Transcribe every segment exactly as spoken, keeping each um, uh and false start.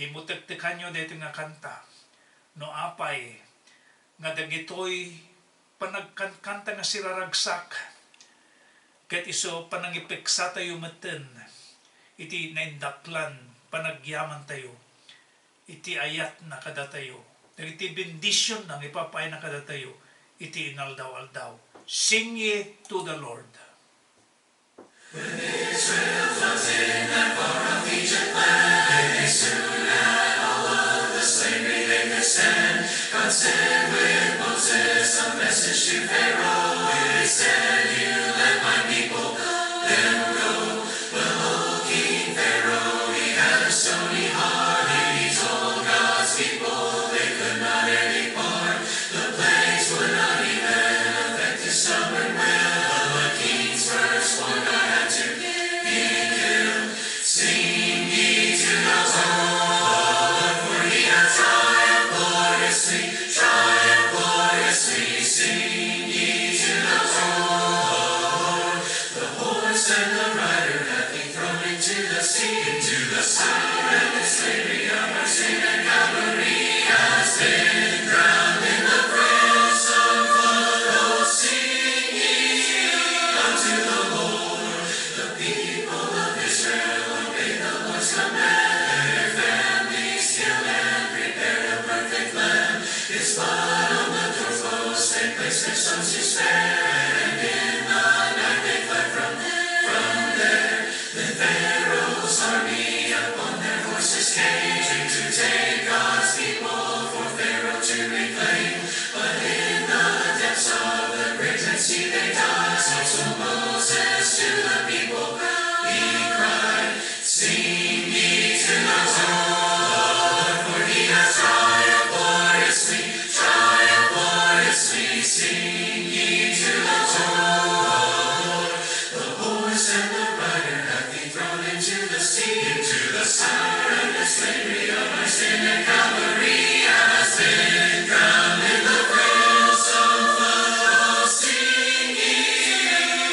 Dimo tektekanyo daytoy nga kanta. No apay nga dagitoy panagkankanta nga siraragsak, ket isu panangipeksatayo metten iti naindaklan panagyamantayo, iti ayatna kadatayo, dagiti bendisionna nga ipapaayna kadatayo iti inaldaw-aldaw. Sing ye to the Lord. When Israel floods in that far-off Egypt land, they soon had all of the slavery they could stand. God sent with Moses a message to Pharaoh. He said, "You let my people let them go." But oh, King Pharaoh, he had a stony heart, and he told God's people they could not depart. The plagues would not even affect his stubborn will, but the king's firstborn God had to be killed. Sing ye to the Lord, for he hath triumphed gloriously, triumphed gloriously. Sing ye to the Lord. The horse and the rider hath he thrown into the sea, into the sea, and the slavery of our sin and Calvary has been drowned in the crimson flood. Oh, sing ye unto the Lord. The people of Israel obeyed the Lord's command. Their families killed and prepared a perfect lamb. His blood on the doorpost they placed their sons to spare, and in the night they fled from, from there. Then Pharaoh's army upon their horses came to, to take God's people for Pharaoh to reclaim. But in the depths of the great Red Sea they died. So Moses to the people he cried, "Sing ye to the Lord, for he has triumphed gloriously, triumphed gloriously. Sing ye to the Lord." The horse and the rider hath he thrown into the sea, into the sea, and the slavery of our sin and Calvary has been drowned in the crimson flood. Oh, sing ye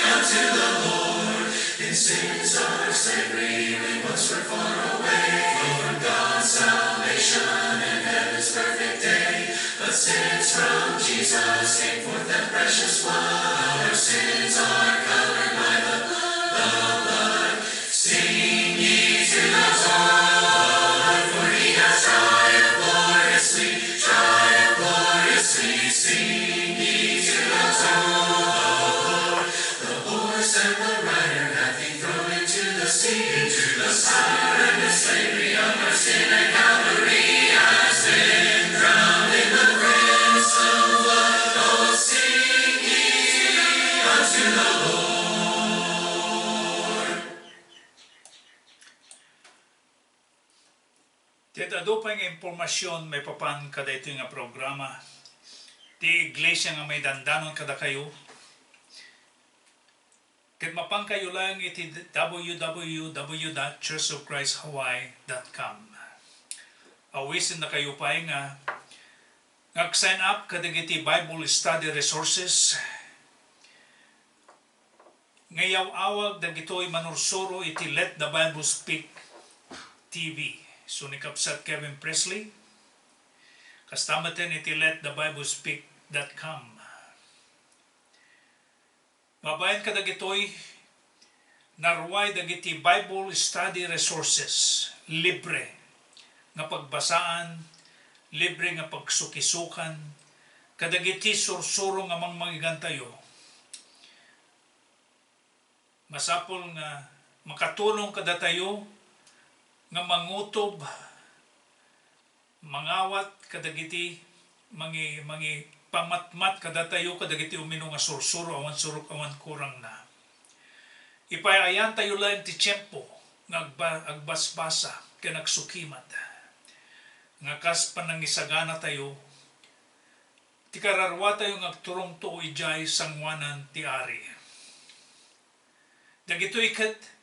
unto the Lord. In sins our slavery we once were far away, for God's salvation and heaven's perfect day. But since from Jesus came forth that precious flood, our sins are covered by the blood. Sing ye to the Lord, for he has triumphed gloriously, triumphed gloriously. Sing ye to the Lord. The horse and the rider hath he thrown into the sea, into the sea, and the slavery of our sin and Calvary has been drowned in the crimson flood. Oh, sing ye unto the Lord. Ket adu pay nga impormasion maipapan kadaytoy nga programa ti iglesia nga maidandanon kadakayo. Ket mapankayo laeng iti w w w dot church of christ hawaii dot com. Awisennakayo pay nga, nga ag-sign up kadagiti Bible study resources nga iyaw-awag dagitoy manursuro iti Let the Bible Speak T V. So, ni Kabsat Kevin Presley, kasta metten iti let the bible speak dot com. Babaen kadagitoy, naruay dagiti Bible study resources, libre nga pagbasaan, libre nga pagsukisukan, kadagiti sursuro nga mangmangigantayo. Masapul nga makatulong kadatayo nga mangutob, mangawat kadagiti mangi-, mangipamatmat kadatayo kadagiti umino nga sursuro awan surok awan kurangna. Ipay-ayantayo laeng ti tiempo nga agba-, agbasbasa ken agsukimat, nga kas panangisaganatayo ti kararwatayo nga agturongto idiay sangoanan ti Ari. Dagitoy ket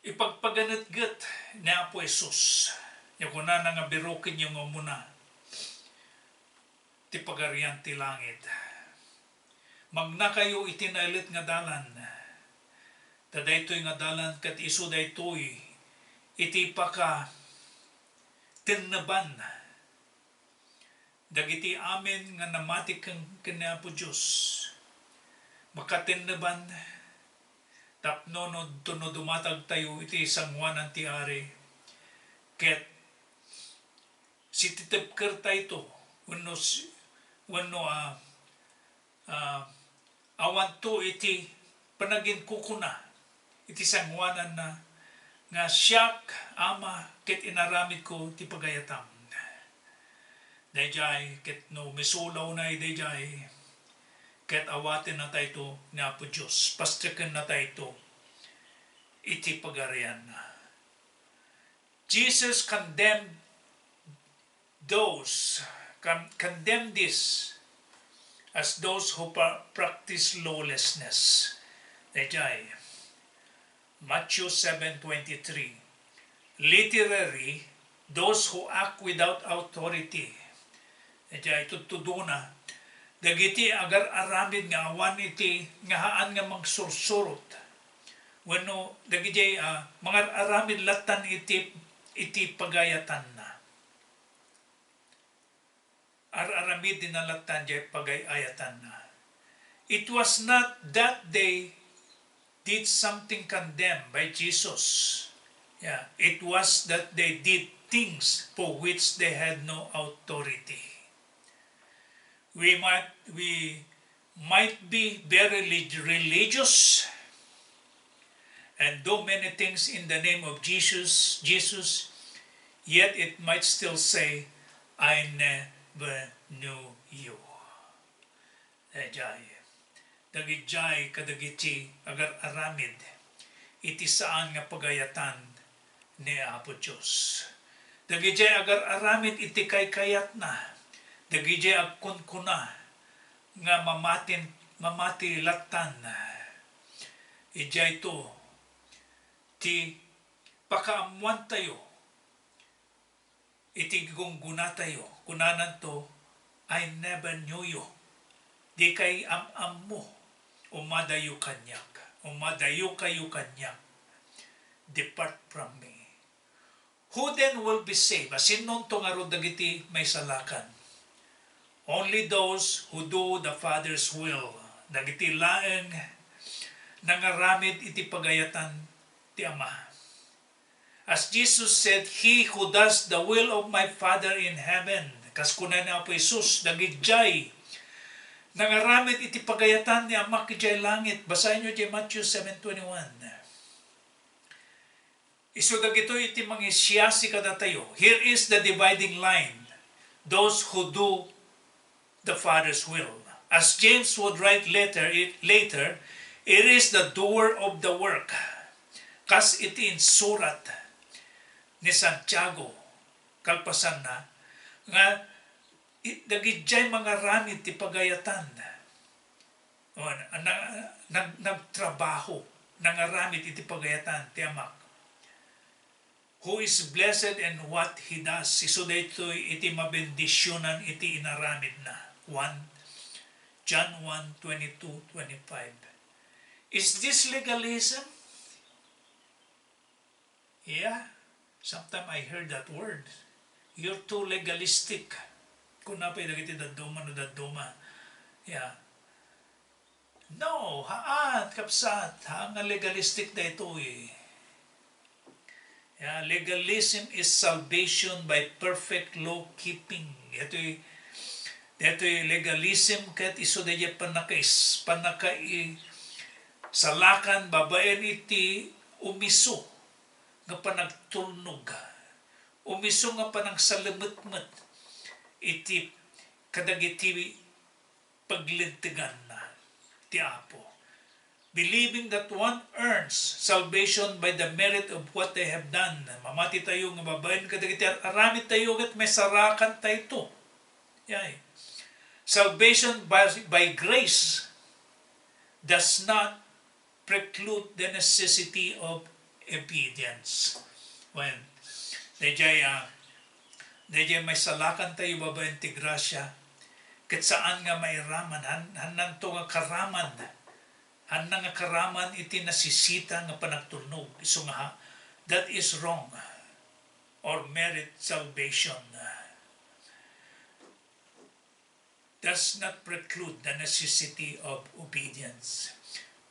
ipagpaganetget ni Apo Jesus, ya kunana nga birokenyo nga umuna ti Pagarian ti Langit. Magnakayo iti naillet nga dalan, ta daytoy nga dalan ket isu daytoy iti pakatenneban dagiti amin nga namati ken, ken ni Apo Dios. Makatenneban tapno no, no dumatagtayo iti sangoanan ti Ari, ket sititibkertayto wenno si-, wenno, ah, ah, awanto iti panaginkukuna iti sangoananna nga, "Siak, Ama, ket inaramidko ti pagayatam." Daydiay, ket no misulawnay daydiay, ket awatennatayto ni Apo Dios, pastekennatayto iti pagarianna. Jesus condemned those, con-, condemned this as those who pa-, practice lawlessness. Daydiay, Matthew seven twenty-three, literally, those who act without authority. Daydiay tudtudona, dagiti agar-aramid nga awan iti, nga haan nga mangsursurot, wenno dagiti, ah, mangar-aramid lattan iti, iti pagayatanna. Ar-aramid ti nalattan diay pagay-ayatanna. It was not that they did something condemned by Jesus. Yeah, it was that they did things for which they had no authority. We might, we might be very relig-, religious and do many things in the name of Jesus, Jesus, yet it might still say, "I never knew you." Daydiay, dagidiay kadagiti agar-aramid iti saan nga pagayatan ni Apo Dios. Dagidiay agar-aramid iti kaykayatna, dagidiay agkunkuna nga mamatin-, mamati lattan. Idiayto ti pakaammoantayo iti gunggunatayo, kunananto, "I never knew you." Dikay am-ammo, umadayo kaniak, umadayo kayo kaniak. Depart from me. Who then will be saved? Asinonto ngarud dagiti maisalakan? Only those who do the Father's will. Dagiti laeng nangaramid iti pagayatan ti Ama. As Jesus said, "He who does the will of my Father in heaven," kas kuna ni Apo Jesus, dagidiay nangaramid iti pagayatan ni Amak idiay langit. Basaenyo diay Matthew seven twenty-one. Isu dagitoy iti mangisiasi kadatayo. Here is the dividing line. Those who do the Father's will. As James would write later, it, later, it is the doer of the work. Kas iti insurat ni Santiago, kalpasanna, nga i-, dagidiay mangaramid ti pagayatan. O, na-, nag-, nagtrabaho, nangaramid iti pagayatan ti Amak. Who is blessed in what he does. Isu daytoy iti mabendisionan iti inaramidna. One, John one twenty-two, twenty-five. Is this legalism? Yeah, sometimes I hear that word. "You're too legalistic." Kuna pay dagiti dadduma no dadduma. Yeah. No, haan, kabsat, haan nga legalistic daytoy. Yeah, legalism is salvation by perfect law keeping. Daytoy, daytoy legalism ket isu daydiay pannakais-, pannakaisalakanta babaen iti umisu nga panagtulnog, umisu nga panangsalemetmet iti kadagiti paglinteganna ti Apo. Believing that one earns salvation by the merit of what they have done. Mamati tayo nga babaen kadagiti ar-, aramid tayo ket maisalakan tayo. Yay. Salvation by, by grace does not preclude the necessity of obedience. Well, daydiay, ah, daydiay maisalakan tayo babaen ti grasya, ket saan nga mairaman, han-, hannanto nga karaman, hanna nga karaman iti nasisita nga panagtulnog. Isu nga ha, that is wrong. or merit salvation does not preclude the necessity of obedience.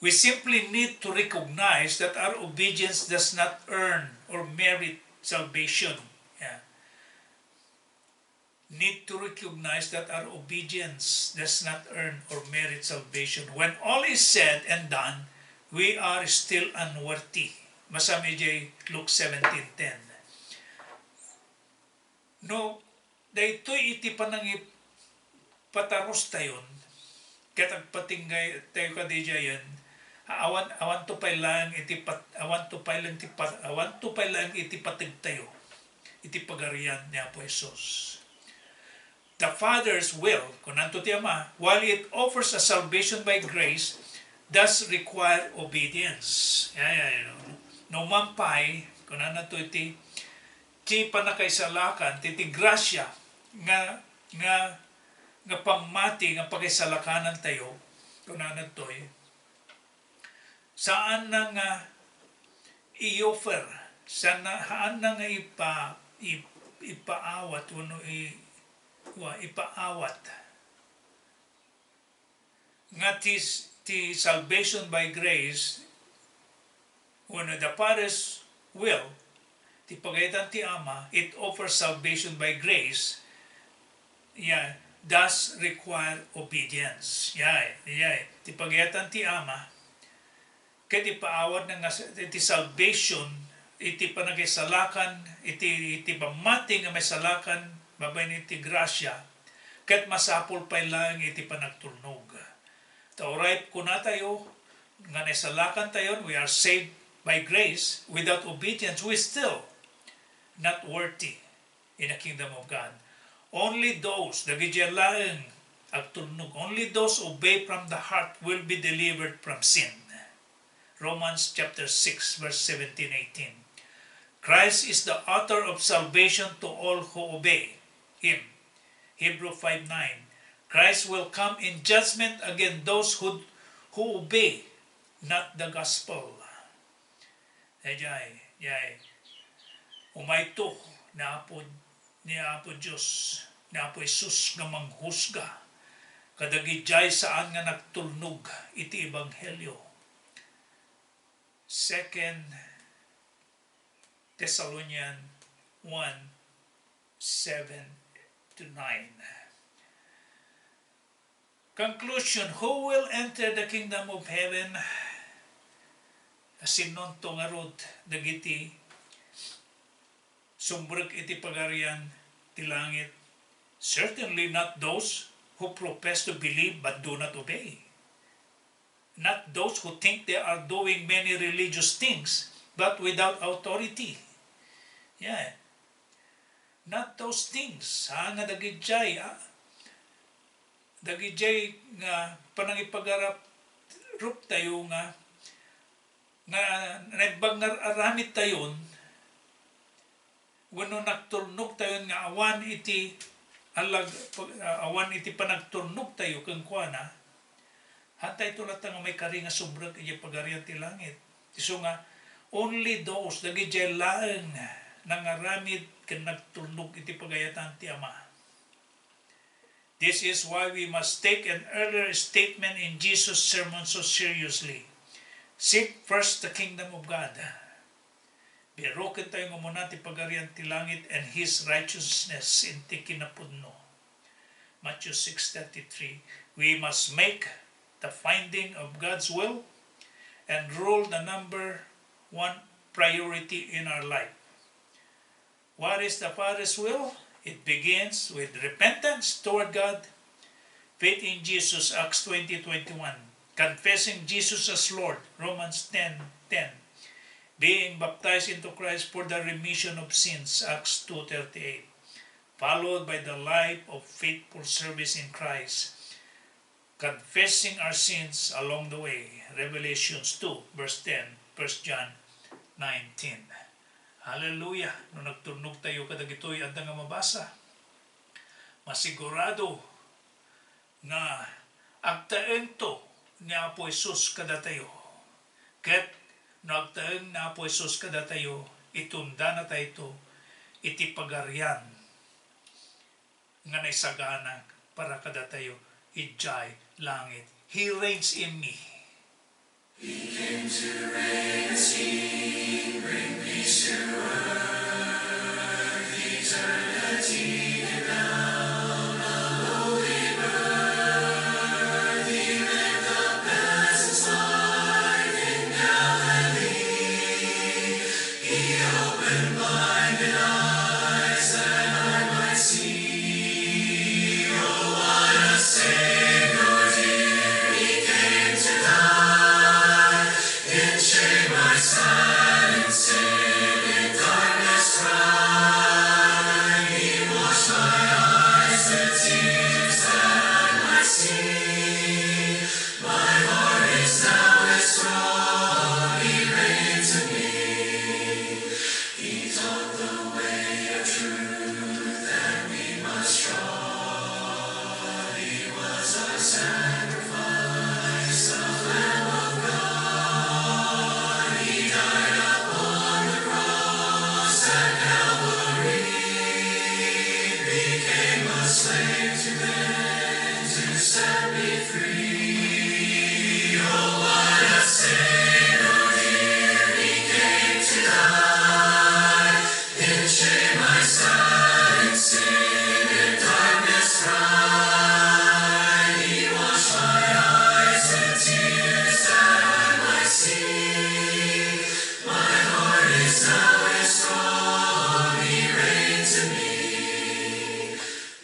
We simply need to recognize that our obedience does not earn or merit salvation. Yeah. Need to recognize that our obedience does not earn or merit salvation. When all is said and done, we are still unworthy. Basaem idiay Luke seventeen ten. No, daytoy iti panangipatarustayon, ket agpatingga tayo kadi idiayen, awan, awanto pay laeng iti pat-, awanto pay laeng ti pat-, awanto pay laeng iti pategtayo iti Pagarian ni Apo Jesus. The Father's will, kunanto ti Ama, while it offers a salvation by grace, does require obedience. Ya, ya, ya, no? No man pay, kunana to iti, ti pannakaisalakan, ti, ti grasya nga, nga, nga pammati nga pakaisalakanantayo, kunana toy, saanna nga i-offer, saanna, saanna nga ipa-, ip-, ipaawat wenno i-, wa, ipaawat nga ti, ti salvation by grace, wenno the Father's will, ti pagayatan ti Ama, it offers salvation by grace, ya, does require obedience. Ya, ya, ti pagayatan ti Ama, ket ipaawatna nga sa-, iti salvation, iti panakaisalakan, iti, iti pammati nga maisalakan babaen iti grasya, ket masapul pay laeng iti panagtulnog. Ta uray kunatayo nga naisalakantayon, we are saved by grace, without obedience, we still not worthy in the kingdom of God. Only those, dagidiay laeng agtulnog, only those obey from the heart will be delivered from sin. Romans chapter six, verse seventeen, eighteen. Christ is the author of salvation to all who obey him. Hebrew five nine. Christ will come in judgment against those who, who obey not the gospel. Daydiay, daydiay. Umayto ni Apo, ni Apo Dios, ni Apo Jesus nga manghusga kadagidiay saan nga nagtulnog iti ebanghelio. Second Thessalonians one, seven to nine. Conclusion, who will enter the kingdom of heaven? Sinonto ngarud dagiti sumrek iti Pagarian ti langit? Certainly not those who profess to believe but do not obey. Not those who think they are doing many religious things but without authority. Yeah. Not those things, ha, nga dagidiay, ah, dagidiay nga panangipagarup tayo nga, nga naimbag nga aramid tayon, wenno nagtulnog tayon nga awan iti alag-, pag-, ah, awan iti panagtulnog tayo kenkuana, haantay to latta nga maikari nga sumrek iti Pagarian ti langit. Isu nga, only those, dagidiay laeng nangaramid ken nagtulnog iti pagayatan ti Ama. This is why we must take an earlier statement in Jesus' sermon so seriously. Seek first the kingdom of God. Birokentayo nga umuna ti Pagarian ti langit and His righteousness iti kinapudno. Matthew six thirty-three, we must make the finding of God's will and rule the number one priority in our life. What is the Father's will? It begins with repentance toward God, faith in Jesus, Acts twenty twenty-one, confessing Jesus as Lord, Romans ten ten, being baptized into Christ for the remission of sins, Acts two thirty-eight, followed by the life of faithful service in Christ, confessing our sins along the way, Revelations two, verse ten, First John nineteen. Hallelujah! No nagtulnog tayo kadagitoy adda nga mabasa, masigurado nga agtaengto ni Apo Jesus kadatayo. Ket no agtaeng ni Apo Jesus kadatayo, itundanatayto iti Pagarian nga naisagana para kadatayo idiay langit. He reigns in me. He came to reign as King, bring peace to earth, eternity down, a lowly birth. He lived a peasant's life in Galilee. He opened blinded eyes that I might see. Oh, what a Savior dear, He came to die. In shame I sat, in sin, in darkness cried. He washed my eyes with tears that I might see. My heart is now His throne, He reigns in me. He taught the way of truth, and we must trod. He was our sacrifice, the Lamb of God. He died upon the cross at Calvary, became a slave to men to set me free. Oh, what a Savior dear, He came to die. In shame I sat, in sin, in darkness cried. He washed my eyes with tears that I might see. My heart is now His throne, He reigns in me.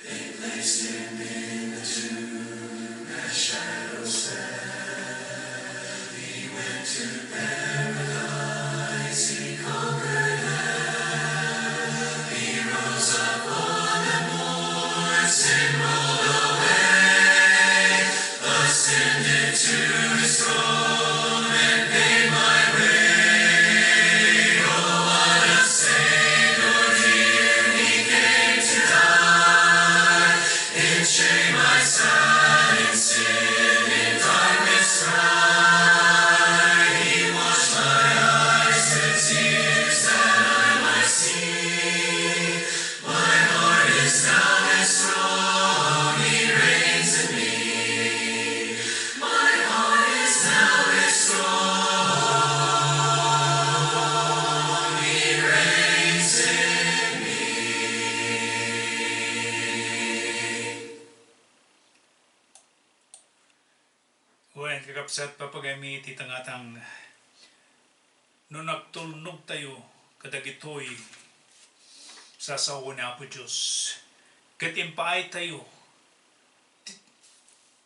They placed Him in the tomb as shadows fell. He went to paradise, He conquered hell. He rose up on the morn, sin rolled away, ascended to His throne, and paid my way. Oh, what a Savior dear, He came to die. In shame I sat, in sin, in darkness cried. He washed my eyes with tears that I might see. My heart is now His throne, He reigns in me. My heart is now His throne, He reigns in me. Wen, kakabsat, papagaymi iti tangatang, no nagtulnogtayo kadagitoy sasawen ni Apo Dios, ket impaaytayo ti,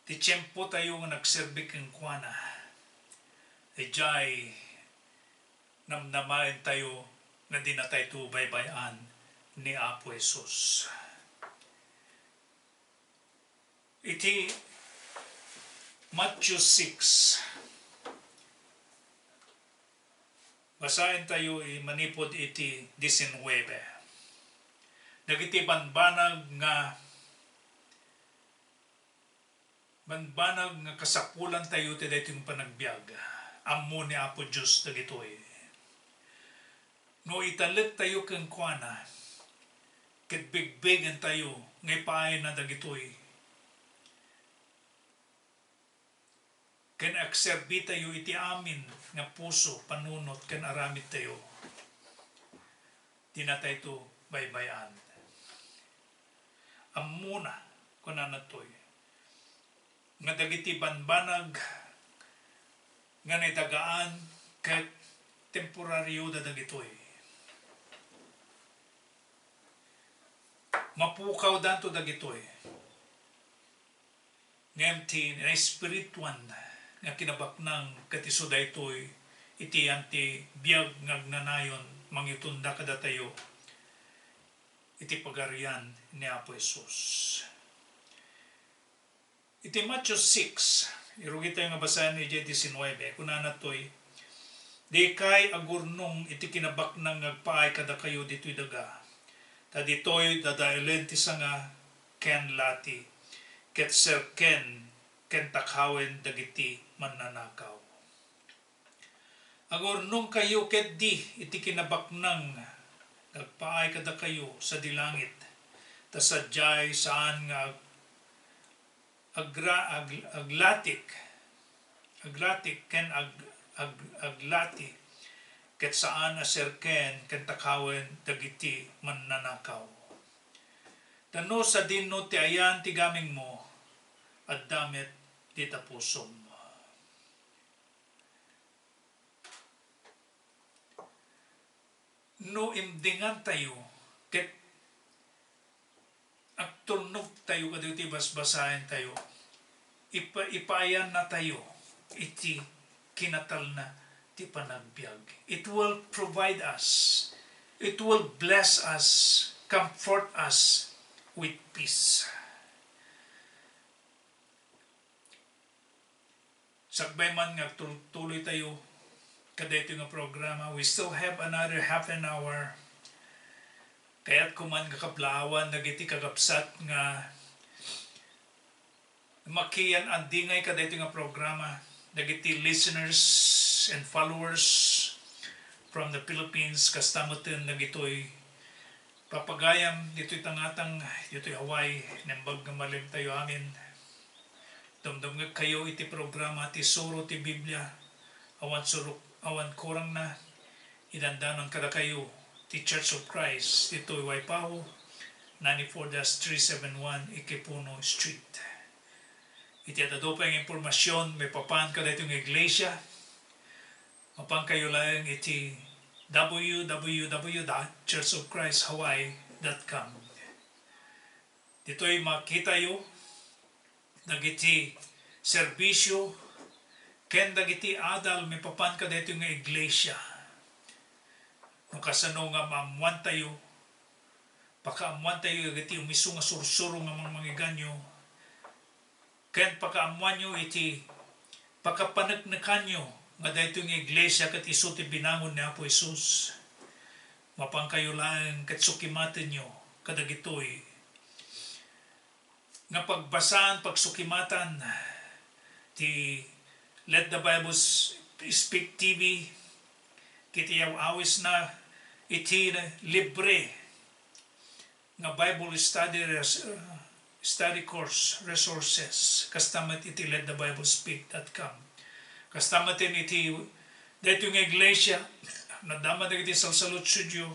ti tiempotayo nga nagserbi kenkuana, idiay namnamaentayo nga dinatayto baybay-an ni Apo Jesus. Iti Matthew six, basaentayo i-, manipud iti diecinueve. Dagiti banbanag nga, banbanag nga kasapulantayo ti daytoy nga panagbiag, ammo ni Apo Dios dagitoy. No italektayo kenkuana, ket bigbigentayo nga ipaayna dagitoy, ken agserbitayo iti amin nga puso, panunot, ken aramidtayo, dinatayto baybay-an. Ammona, kunana toy, nga dagiti banbanag nga naidagaan ket temporario da dagitoy. Mapukawdanto dagitoy. Ngem ti naespirituan nga kinabaknang ket isu daytoy iti yan ti biag nga agnanayon mangitonda kadatayo iti Pagarian ni Apo Jesus. Iti Matthew six, irugitayo nga basaen idiay diecinueve, kunana toy, "Dikay agurnong iti kinabaknang nga agpaay kadakayo ditoy daga, ta ditoy dadaelen ti sanga ken lati, ket serken ken takhawen dagiti mannanakaw." Agurnongkayo ketdi iti kinabaknang nga agpaay kadakayo sadi langit, ta sadiay saan nga ag-, agra-, ag-, aglatik, aglatik ken ag-, ag-, aglati, ket saan a serken ken takawen dagiti mannanakaw. Ta no sadino ti ayan ti gamengmo, adda met dita pusom. No imdingantayo ket agtulnogtayo kadagiti basbasaentayo, ipa-, ipaayannatayo iti kinatalna ti panagbiag. It will provide us, it will bless us, comfort us with peace. Sakbay man nga agtultuloytayo kadaytoy nga programa, we still have another half an hour. Kayatko man nga kablaawan dagiti kakabsat nga makiyan-andingay kadaytoy nga programa, dagiti listeners and followers from the Philippines, kasta metten dagitoy papagayam ditoy tangatang, ditoy Hawaii, naimbag nga malimtayo amin. Dumdumngegkayo iti programa ti Suro ti Biblia, awan surok, awan kurangna, idandanon kadakayo ti Church of Christ ditoy Waipahu, ninety-four dash three seven one Ikipuno Street. Iti adda pay nga impormasion maipapan kadaytoy nga iglesia, mapankayo laeng iti w w w dot church of christ hawaii dot com. Ditoy makitayo dagiti serbisio ken dagiti adal maipapan kadaytoy nga iglesia. No kasano nga maammoantayo, pakaammoantayo dagiti umiso nga sursuro nga mangmangiganyo, ken pakaammoanyo iti pakapaneknekanyo nga daytoy nga iglesia ket isu ti binangon ni Apo Jesus. Mapankayo laeng ket sukimatenyo kadagitoy nga pagbasaan, pagsukimatan ti Let the Bible S-, Speak T V, ket iyaw-awisna iti libre nga Bible study res-, uh, study course resources, kasta met iti let the bible speak dot com. Kasta met iti daytoy nga iglesia, nadama dagiti salsalutsodio,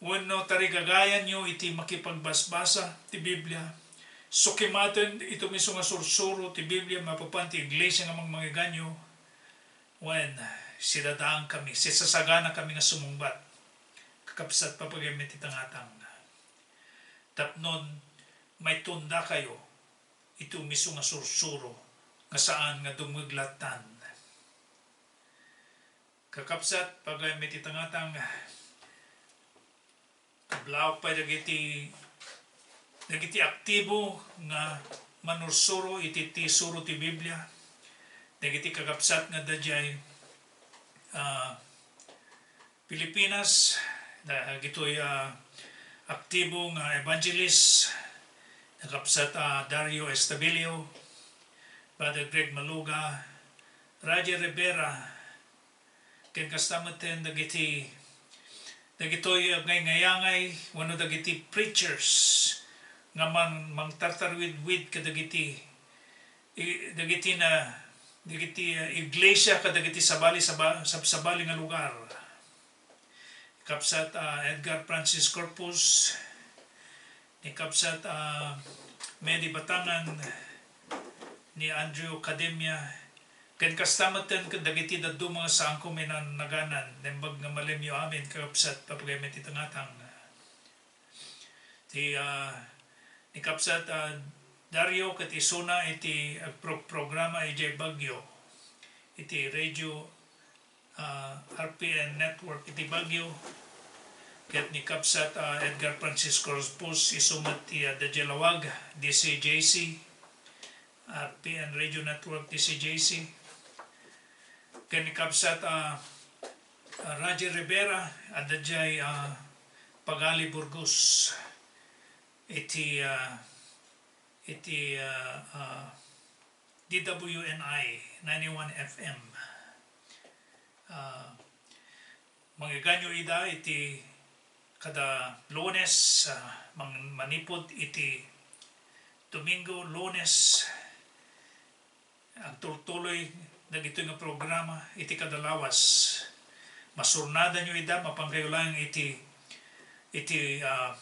wenno tarigagayanyo iti makipagbasbasa ti Biblia, sukimaten iti umiso nga sursuro ti Biblia maipapan ti iglesia nga mangmangiganyo, wen, sidadaangkami, sisasaganakami nga sumungbat, kakabsat, papagayam iti tangatang, tapnon maitundakayo iti umiso nga sursuro nga saan nga dumngeg lattan. Kakabsat, pagayam iti tangatang, kablaawak pay dagiti, dagiti aktibo nga manursuro iti, ti suro ti Biblia, dagiti kakabsat nga adda diay, ah, Pilipinas, dagitoy, ah, aktibo nga evangelist, kakabsat, ah, Dario Estabilio, Brother Greg Maluga, Roger Rivera, ken kasta metten dagiti, dagitoy, ah, ngayngayaangay wenno dagiti preachers nga man-, mangtartarwidwid kadagiti, i-, dagiti na, dagiti, ah, iglesia kadagiti sabali, saba-, sab-, sabali nga lugar. Ni kabsat, ah, Edgar Francis Corpus, ni kabsat, ah, Medi Batangan, ni Andrew Cademia, ken kasta metten ken dagiti dadduma nga saanko nga inanaganan, naimbag nga malemyo amin, kakabsat, papagayam iti tangatang. Ti, ah, ni kabsat, ah, Dario ket isuna iti agpro-, programa idiay Baguio, iti radio, ah, R P N Network iti Baguio, ket ni kabsat, ah, Edgar Francisco Corpus, isu met ti, ah, adda diay Laoag, D C J C, R P N Radio Network, D C J C, ken ni kabsat, ah, ah, Roger Rivera, adda diay, ah, Pagali, Burgos, iti, ah, iti, ah, ah, D W N I ninety-one F M. Ah, mangiganyo ida iti kada Lunes, ah, mang-, manipud iti Domingo, Lunes, agtultuloy dagitoy nga programa iti kada lawas. Masurnadanyo ida, mapankayo laeng iti, iti, ah,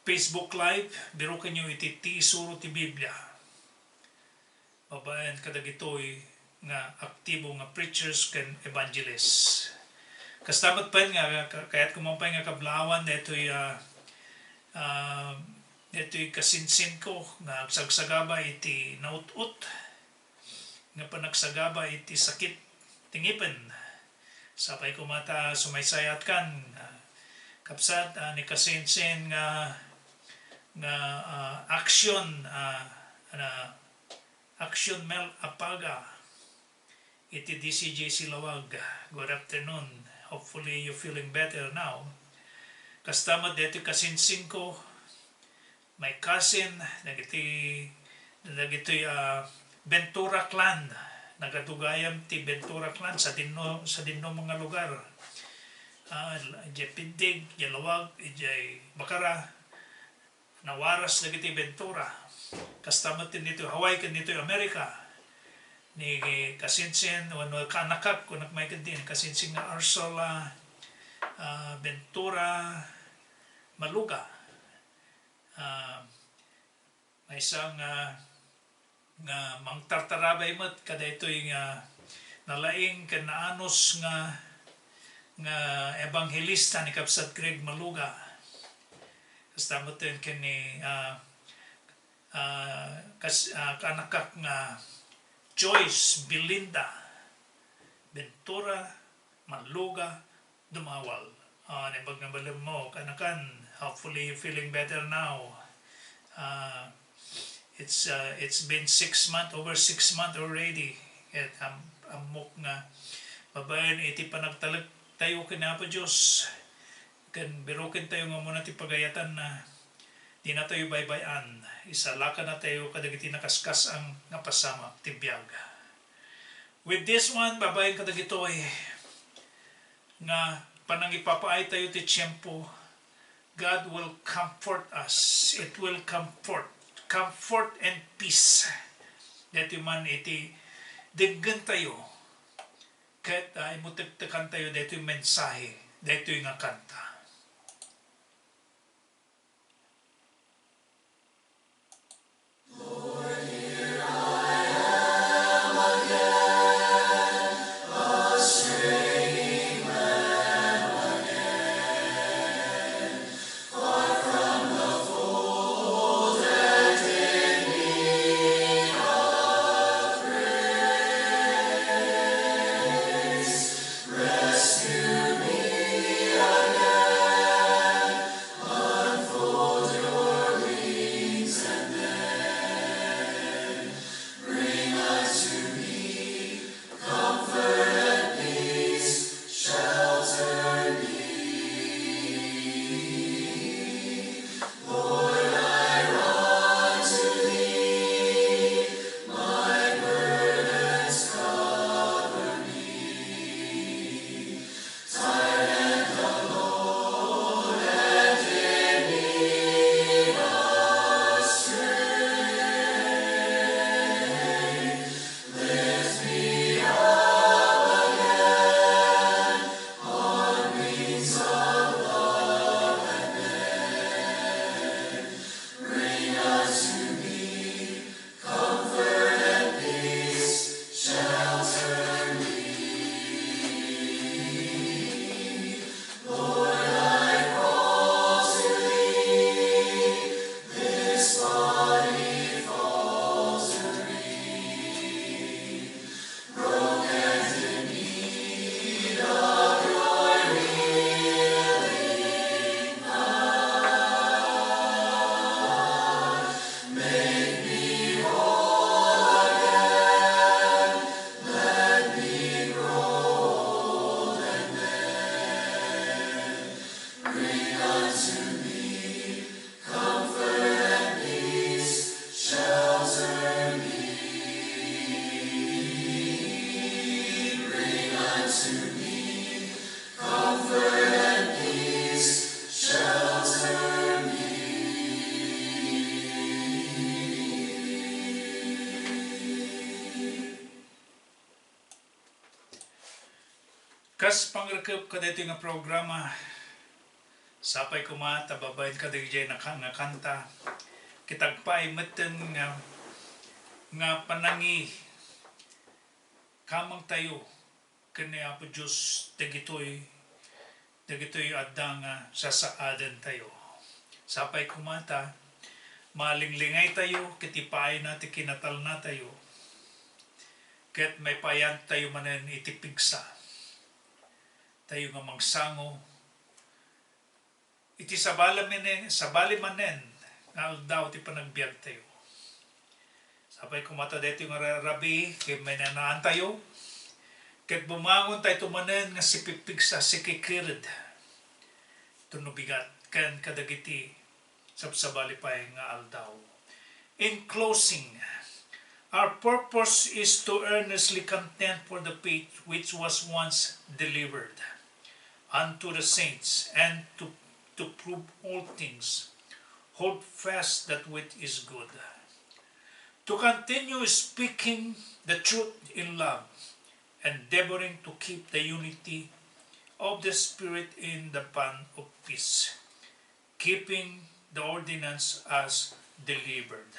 Facebook Live, birokenyo iti Tesoro ti Biblia. Babaen kadagitoy nga aktibo nga preachers ken evangelist. Kasta met pay nga ka-, kayatko man pay nga kablaawan daytoy, ah, ah, daytoy kasinsinko nga agsagsagaba iti naut-ot, nga panagsagaba iti sakit ti ngipen. Sapay koma ta sumaysayatkan, ah, kabsat, ah, ni kasinsin nga, nga, ah, action, ah, na Action Mel Apaga iti D C J C Lawag. Good afternoon. Hopefully you feeling better now. Kasta met daytoy kasinsinko, my cousin, dagiti, dagitoy, ah, Ventura clan. Nagadugayam ti Ventura clan sadinno, sadinno nga lugar. Ah, idiay Pindig, idiay Lawag, idiay Bacara. Nawaras dagiti Ventura. Kasta met ditoy Hawaii ken ditoy Amerika. Ni kasinsin, wenno kaanakak, kunak may kadin, kasinsin nga Ursula, ah, Ventura, Maluga. Ah, maysa nga, nga mangtartarabay met kadaytoy nga nalaing ken naanus nga, nga ebanghelista ni Kabsat Greg Maluga. Kasta met ken ni, ah, ah, kas-, ah, kaanakak nga Joyce Belinda Ventura Maluga Dumawal. Ah, naimbag nga balemo, kaanakan, hopefully you feeling better now. Ah, it's, ah, it's been six months, over six months already. Ket am-, ammok nga babaen iti panagtalek tayo ken Apo Dios, ken biroken tayo nga umuna ti pagayatanna, dinatayo baybay-an, isalakanatayo kadagiti nakaskas-an nga pasamak ti biag. With this one, babaen kadagitoy nga panangipapaay tayo ti tiempo, God will comfort us. It will comfort, comfort and peace. Daytoy man iti denggen tayo ket, ah, immutektekan tayo daytoy mensahe, daytoy nga kanta. Kas pangrikep kadaytoy nga programa, sapay koma ta babaen kadagiti naka-, nga kanta, ket agpaay metten nga, nga panangi kamangtayo ken ni Apo Dios dagitoy, dagitoy adda nga sasaadentayo. Sapay koma ta malinglingaytayo ket ipaayna ti kinatalnatayo, ket maipayantayo manen iti pigsa tayo nga mangsango iti sabali manen, sabali manen nga aldaw ti panagbiagtayo. Sapay koma ta daytoy nga ra-, rabii ken maynanaantayo, ket bumangon tayo manen nga sipipigsa, sikikired, tapno bigat ken kadagiti sabsabali pay nga aldaw. In closing, our purpose is to earnestly contend for the faith which was once delivered unto the saints, and to, to prove all things, hold fast that which is good. To continue speaking the truth in love, endeavoring to keep the unity of the Spirit in the bond of peace, keeping the ordinance as delivered.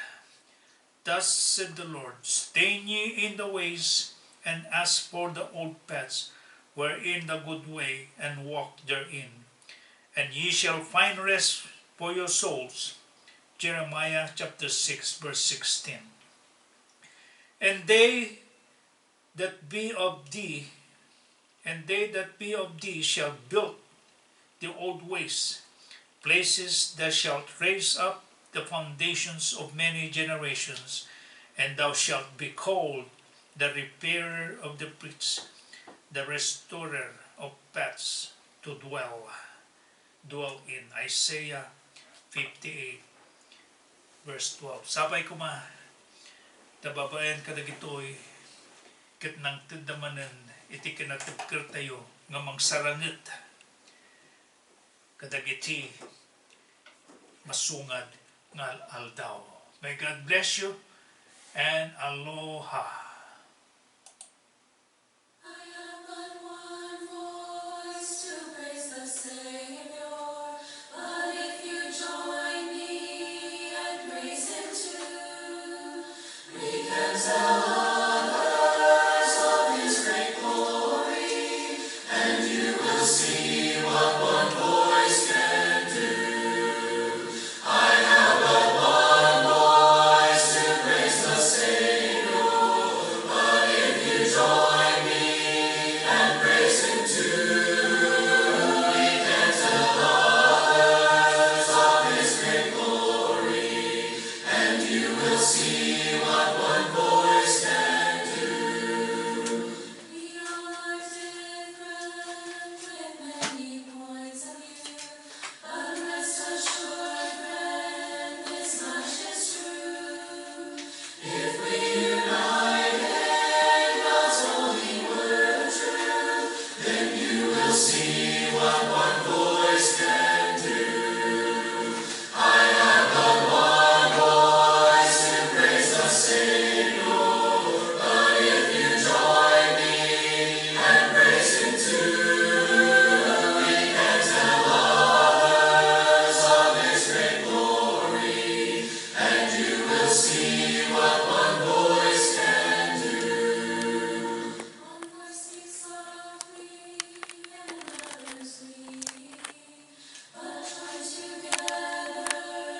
Thus said the Lord, stay ye in the ways, and as for the old paths wherein the good way, and walk therein, and ye shall find rest for your souls. Jeremiah chapter six, verse sixteen. And they that be of thee, and they that be of thee shall build the old ways, places that shall raise up the foundations of many generations, and thou shalt be called the repairer of the breach, the restorer of paths to dwell, dwell in. Isaiah fifty-eight, verse twelve. Sapay koma ta babaen kadagitoy ket nangtedda manen iti kinatibkertayo nga mangsaranget kadagiti masungad nga al-, aldaw. May God bless you and aloha.